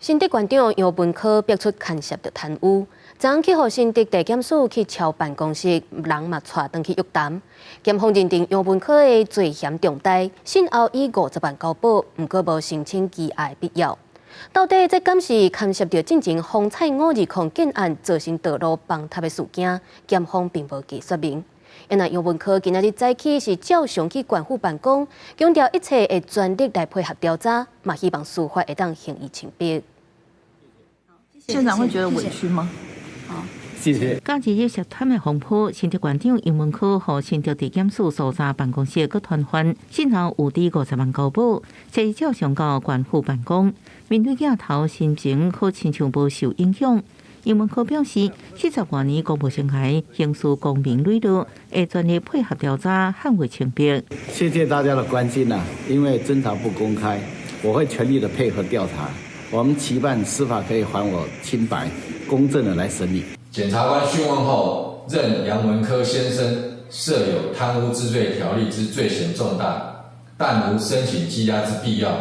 新竹縣長楊文科爆出牽涉著貪污，昨昏去予新竹地檢署去抄辦公室，人嘛帶轉去約談。檢方認定楊文科的罪嫌重大，訊後以50萬交保，毋過無申請羈押的必要。到底這敢是牽涉著進前風采520建案造成道路崩塌的事件？檢方並無加說明。因為楊文科今仔日早起是照常去縣府辦公，強調一切會全力來配合調查，嘛希望司法會當還伊清白。縣長會覺得委屈嗎？好，謝謝。假日涉貪的風波，新竹縣長楊文科予新竹地檢署搜查辦公室閣傳喚，訊後有佇50萬交保，隨照常到縣府辦公。面對鏡頭，心情好親像無受影響。楊文科表示，40外年公務生涯，行事光明磊落，會全力配合調查，捍衛清白。謝謝大家的關心啦，因為偵查不公開，我會全力的配合調查。我們期盼司法可以還我清白，公正的來審理。檢察官訊問後，認楊文科先生涉有貪污治罪條例之罪嫌重大，但無申請羈押之必要。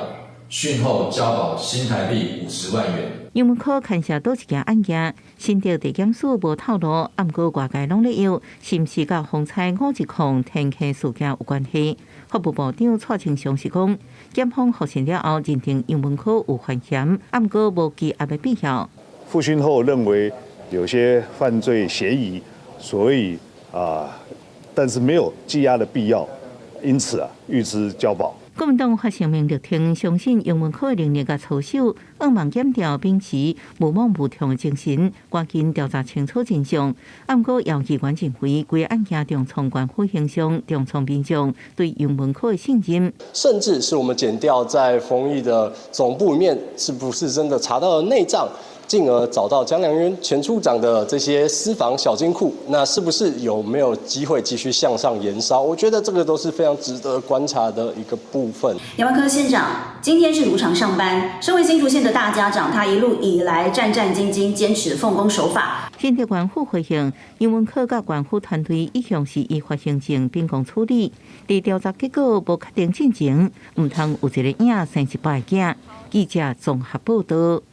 訊後交保新台幣50萬元。楊文科牽涉佗一件案件，新竹地檢署無透露，毋過外界攏咧臆，是毋是佮風采510天坑事件有關係？法務部長蔡清祥是講，檢方複訊了後認定楊文科有犯嫌，毋過無羈押的必要。複訊後認為有些犯罪嫌疑，所以啊，但是沒有羈押的必要，因此啊，諭知交保。國民黨發聲明力挺，相信楊文科的能力佮操守，向望檢調秉持毋枉毋縱的精神，趕緊調查清楚真相。毋過，姚議員認為，規案件重創縣府形象，重創民眾對楊文科的信任。甚至是我們檢調在豐益的總部裡面，是不是真的查到了內帳？進而找到江良淵前處長的這些私房小金庫，那是不是有沒有機會繼續向上延燒？我覺得這個都是非常值得觀察的一個部分。楊文科縣長今天是如常上班，身為新竹縣的大家長，他一路以來戰戰兢兢，堅持奉公守法。新竹縣府回應，楊文科佮縣府團隊一向是依法行政，秉公處理。佇調查結果無確定進前，毋通有一个影生一百个鏡。記者綜合報道。